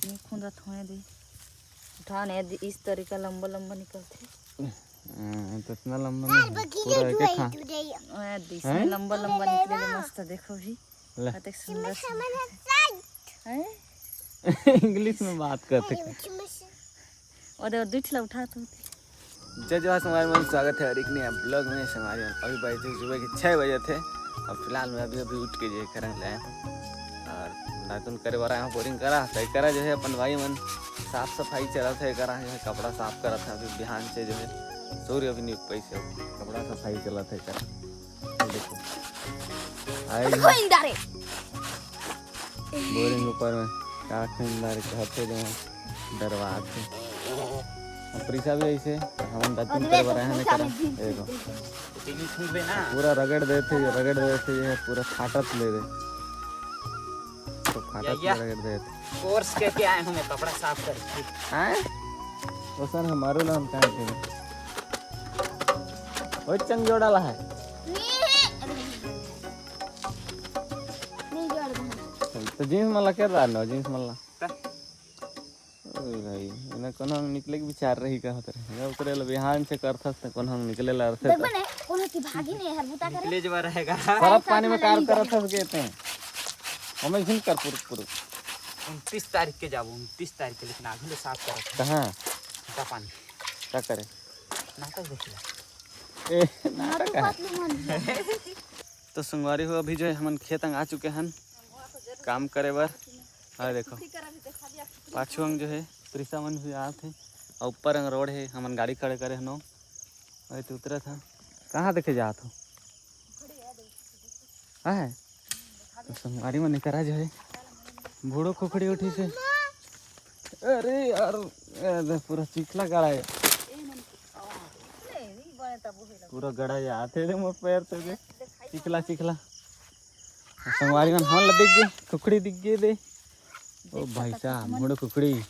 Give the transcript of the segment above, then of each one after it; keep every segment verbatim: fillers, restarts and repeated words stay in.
नहीं खुंदत होए दे। उठा ने, इस तरीका लंबा लंबा निकलथे। हाँ, तो इतना लंबा नहीं है, पूरा एक एक हाथ। ओए, इसमें हैं? लंबा लंबा निकले ले मस्त, देखो भी। ले। कतेक सुंदर सुंदर। हैं? इंग्लिश में बात करते। ओ दे, दुई ठिला उठा तू। जय जोहार संगवारी मन, स्वागत है और एक नया ब्लॉग में। संगवारी मन, अभी बजे थे सुबह के छः बजे थे। अब फिलहाल मैं अभी अभी उठ के जो है करंग लाया हूँ और दातुन करे बर आया हूँ, बोरिंग करा। तो करा जो है अपन भाई मन साफ सफाई चलत है, करा जो है कपड़ा साफ करत है। अभी बिहान से जो है सूर्य अभी नहीं उग पाइस है, कपड़ा सफाई चलत है करा। ये देखो। आए हैं। खोइन डारे। बोरिंग ऊपर में का खोइन डारे कहत हे, जो डरवात हे। अब प्रीसा भी ऐसे, हमन दातुन करे बर आए हन, करा। देखो। पूरा रगड़ देथे, रगड़ देथे, ये पूरा फाटत ले दे। तो फाटत या, या। ले रगड़ देथे। कोर्स करके आए हूँ मैं कपड़ा साफ करके। हैं? वो सर हमारो नाम का है? वो चंग जोड़ा ला है। नहीं जोड़ रहा। तो जींस मन ला कर रहा ना, जींस मन ला। का? ओए भाई, इन्हें कोनो निकले के विचार रही का होत रहे? उतरे ला बिहान से करथस त कोनो निकले ला अरथे देखबे त। ने, कोनो की भागी नहीं हर बुता करे। निकले जवा रहेगा। सरफ पानी में कार करत हस के ते। हमें झिन कर पुरुक पुरुक। उनतीस तारीख के जाबो, उनतीस तारीख के, लेकिन आगू ले साफ करत हस। कहाँ? का पानी। का करे? नाटक देख ले। ए, नाटक है। तो संगवारी हो, अभी जो है हमन खेत अंग आ चुके हन काम करे बर। और देखो पाछू अंग जो है प्रीसा मन भी आत हे और ऊपर अंग रोड है, हमन गाड़ी खड़े करे हन। अरे तू उतरत हा, कहाँ देखे जात हो? हाँ है। तो संगवारी मन करा जो है भूड़ो खुखड़ी उठी से। अरे यार, ए दे पूरा चिखला गड़ा है। पूरा गड़ा जात हे रे मोर पैर से दे। चिखला चिखला। संगवारी मन हमन ला दिख गे, खुखड़ी दिख गे दे। ओ भाई साहब, भूड़ो खुखड़ी।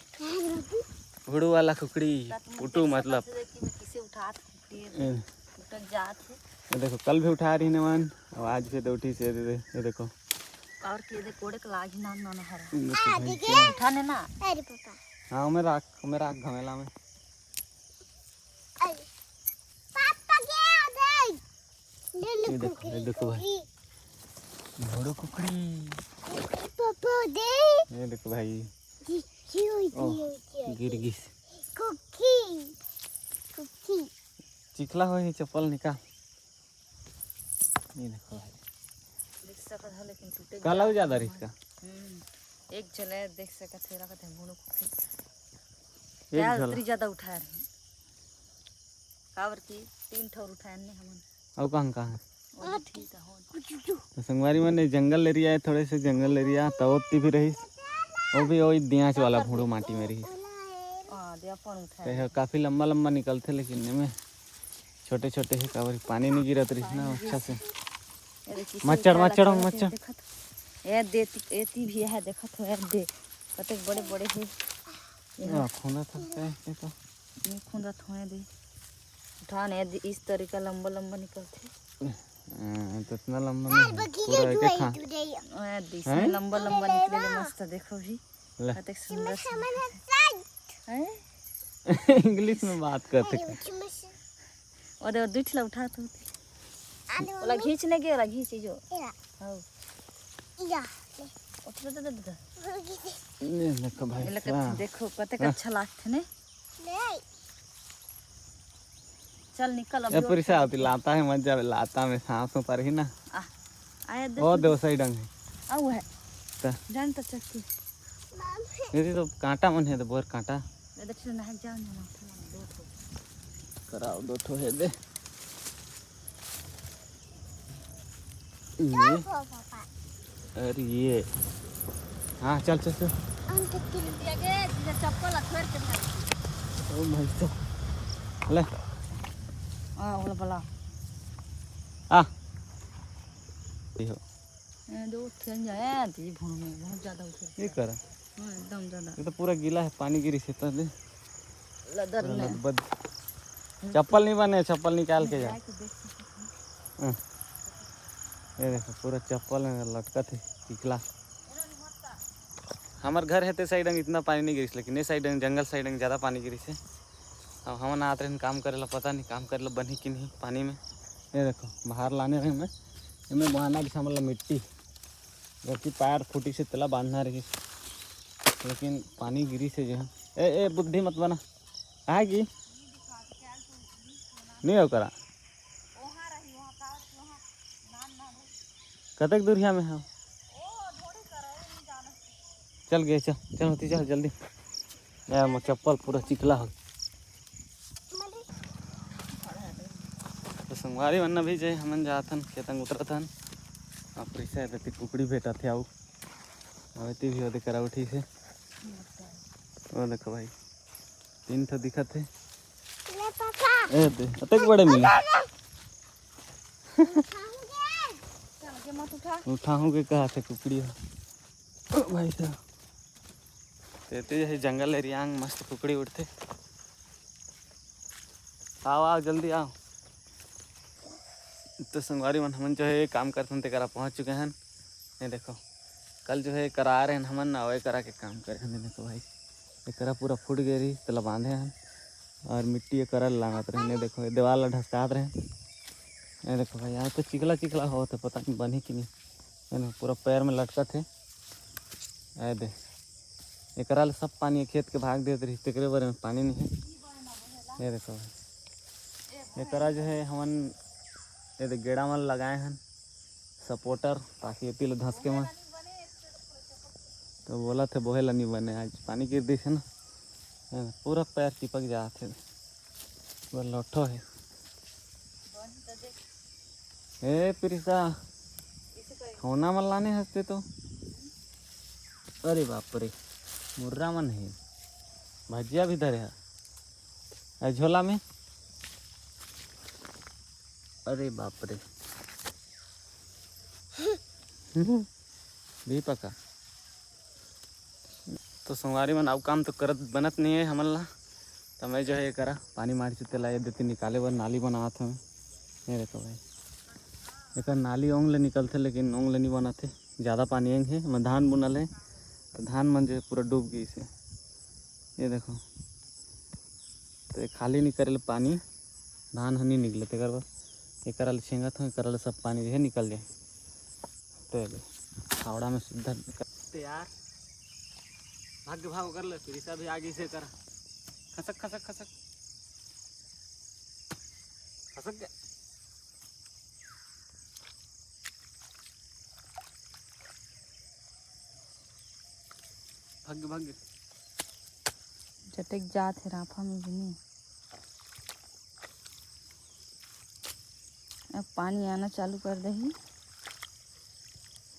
भूड़ो वाला खुखड़ी। उठू मतलब। किसे उठात खुखड़ी ए। उठत जात हे। ये देखो, कल भी उठा रही नमन, अब आज फिर उठी से दे दे। ये देखो। और के दे कोड़े के लागी ना ना हरा। ये देखो भाई साहब। उठा ने ना। अरे पापा। हाँ, मैं राख, मैं राख घमेला में। अरे। पापा के आ गए। ये देखो, ये देखो भाई। भूड़ो खुखड़ी। पापा दे। ये देखो भाई। जी, जी, जी, ओह, जी, जी। गिर गिस। खुखड़ी। खुखड़ी। चिखला हो ही चप्पल निकाल। ये देखो भाई। देख सकत हो, लेकिन टूटे काला हो ज्यादा रिस्क का। हम्म। एक झले देख सकत हे, रखत हे भूड़ो खुखड़ी। एक झला। उतरी ज्यादा उठाए रहे। काबर की तीन ठौर उठाए ने हमन। अउ कहाँ कहाँ है? ओ ठीक है, हो। तो संगवारी मन, जंगल एरिया है, थोड़े से जंगल एरिया, तो ओती भी रही। वो भी वही दियाच वाला भूड़ो माटी में रही। हाँ, दे अपन उठाए। तो ये काफी लंबा लंबा निकलते, लेकिन इनमें छोटे छोटे ही काबर पानी नहीं गिरत रही ना अच्छा से। ये देखिए, मच्छर, मच्छर, मच्छर। देखत। ये दे, एती भी है, देखत हो, ये दे। कतेक बड़े बड़े है। ये हाँ, खुंदत हे, ये तो। नहीं खुंदत होए दे। उठा ने, इस तरीका लंबा लंबा निकलथे। हाँ, तो इतना लंबा नहीं है, पूरा एक एक हाथ। ओए दे, इसमें हैं? लंबा लंबा निकले ले मस्त, देखो भी। ले। कतेक सुंदर सुंदर। हैं? इंग्लिश में बात करते। ओ दे, दुई ठिला उठा तू। ओला खींच ने गे, ओला खींच जो। हाँ। या, ले। उठ, उठ, उठ, उठ। ये देखो भाई, ये देखो, साहब। देखो, कतेक हाँ। अच्छा लागथे ने। नहीं। चल, निकल, अभी ये और परीक्षा खेल। होती, लाता है, मत जावे, लाता में सांस ऊपर ही ना। आ, आया देख। ओ, दो सही ढंग है। आऊ है। त। जान तो चक्की। ये तो कांटा मन है, तो बोर कांटा। ये देख, नहाए जाओ ना, दो ठो। कराओ, दो ठो है दे। ये। अरे ये। हाँ, चल, चल, चल। चप्पल अथवर के भाई। ओ भाई साहब। ले। हाँ, बोला, बोला। आ। ये हो। ए, दो ठेन जाए, ती भूड़ में बहुत ज्यादा उतर ये करा। हाँ, एकदम ज्यादा। ये तो पूरा गीला है, पानी गिरी से तो दे। लदर पूरा में। लदबद। चप्पल नहीं बने, चप्पल निकाल के जा। जाके देख सकते हैं। हाँ। ये देखो, पूरा चप्पल में लटकत है, चिखला। हमर घर हे ते side अंग इतना पानी नहीं गिरिस, लेकिन ये side अंग, जंगल side अंग ज़्यादा पानी गिरिस हे। अब हमन आत रहन काम करे ला, पता नहीं काम करे ला बनही कि नहीं पानी में। ये देखो, बाहर लाने रहे मैं, एमे बहाना भी हमन ला मिट्टी, जबकि पैर फूटी से तेला बांधना रही, लेकिन पानी गिरिस हे जो है। ए, ए, बुद्धि मत बना, आएगी नहीं हो करा। कतेक दूरिया में हो? चल गए, चल, चल होती, चल जल्दी। यार, मोर चप्पल पूरा चिखला हो। तो संगवारी मन अभी जे हमन जात हन, खेतंग उतरत हन। अब पैसा देती कुकड़ी भेटत हे, आऊ अवती भी ओदे करा उठी से। वो देखो भाई, तीन ठो दिखत हे। ए दे, अतेक बड़े मिले। चल के मत उठा। उठाहूँ के कहा थे कुकड़ी हो। ओ भाई साहब। तेते यही जंगल एरिया में मस्त कुकड़ी उठथे। आओ, आओ, जल्दी आओ। तो संगवारी मन, हमन जो है काम करथन, तेकरा पहुँच चुके हन। ये देखो, कल जो है एकरा आ रहे हैं हमन, अउ एकरा के काम करे हन। ये देखो भाई, एकरा पूरा फूट गए रही, तेला बांधे हन और मिट्टी एकरा लांगत रहे। ये देखो, ये दीवार ला ढसकात रहे। ये देखो भाई, यहाँ तो चिकला चिकला होत है, पता नहीं बनी कि नहीं। ये ना, पूरा पैर में लटकत है। ये दे, एकरा ले सब पानी खेत के भाग देत रही, तेकरे बर में पानी नहीं है। ये देखो भाई, एकरा जो है हमन ये दे गेड़ा मन लगाए हन सपोर्टर, ताकि एती ले धसके मन। तो बोला थे बोहे ला नहीं बने, आज पानी गिर दिस है ना, ये पूरा पैर चिपक जात है, पूरा लोठो है। ए प्रिसा, होना मन लाने हंसते तो। अरे बाप रे, मुर्रा मन है, भजिया भी धरे है। ए झोला में, अरे बाप रे। भी पका। तो संगवारी मन, अउ काम तो करत बनत नहीं है हमन ला। तो मैं जो है एकरा पानी मार के तेला ये देती निकाले बर नाली बनावत हूँ। ये देखो भाई, एकर नाली ओंग ले निकलथे, लेकिन ओंग ले नहीं बनाथे। ज़्यादा पानी एंग है, मैं धान बुनल है, तो धान मन जो है पूरा डूब गई से। ये देखो, तो ये खाली नहीं करे ले पानी, धान ह नहीं निकले, तेकर बर एकरा ले छेंगत हूँ, एकरा ले सब पानी जो है निकल जाए। तो ये ले, फावड़ा में सीधा निकल। तो यार, भाग के भाग कर ले, प्रिसा भी आ गई से करा। खसक, खसक, खसक। खसक गया। भाग, भाग। चटेक जात है राफा में भी नहीं। अब पानी आना चालू कर दही,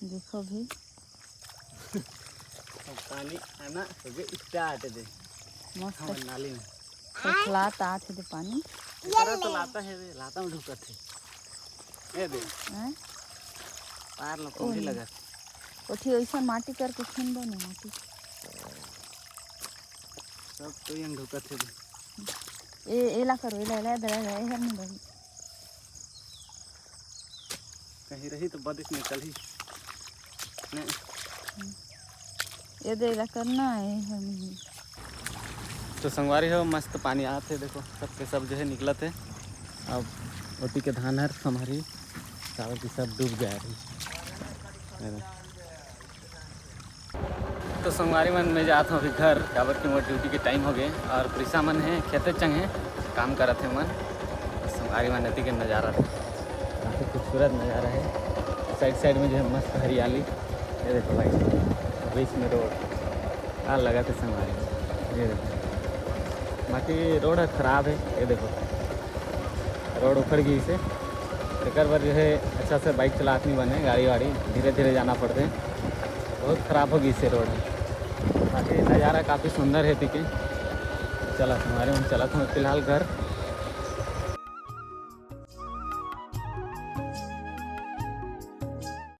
देखो भी। अब पानी आना हो गए start दे। मस्त हमर नाली में। खोखलात आत है दे पानी। एकरा तो लाता है बे, लाता में ढुकत है। ए दे। हैं? पार लो, कौन ओही। लगत। ओठी ऐसा माटी करके खींच दो ना, माटी। सब तो यंग ढुकत है बे। ए, एला करो, एला, एला, एला, एला, एला, नहीं भाई। कहीं रही तो बदिस निकलही। नहीं। ये दे ला करना है, हम ही। तो संगवारी हो, मस्त पानी आत है, देखो, सब के सब जो है निकलत है। अब ओती के धान हर हमारी चावल की सब डूब जा रही है। तो संगवारी मन, मैं जात हूँ अभी घर, काबर कि मोर ड्यूटी के टाइम हो गए और प्रिसा मन है खेते चंग है, काम करत है मन। तो संगवारी मन, एती के नज़ारा काफ़ी खूबसूरत नज़ारा है। साइड साइड में जो है मस्त हरियाली, ये देखो भाई, बीच में रोड आ लगा थे संगवारी, ये देखो। बाकी रोड है खराब है, ये देखो रोड उखड़ गई से, एकर बर जो है अच्छा से बाइक चलात नहीं बने, गाड़ी वाड़ी धीरे धीरे जाना पड़ते, बहुत खराब हो गई से रोड है। बाकी नज़ारा काफ़ी सुंदर है, ठीक है। चला, हमारे हम चला था फिलहाल घर।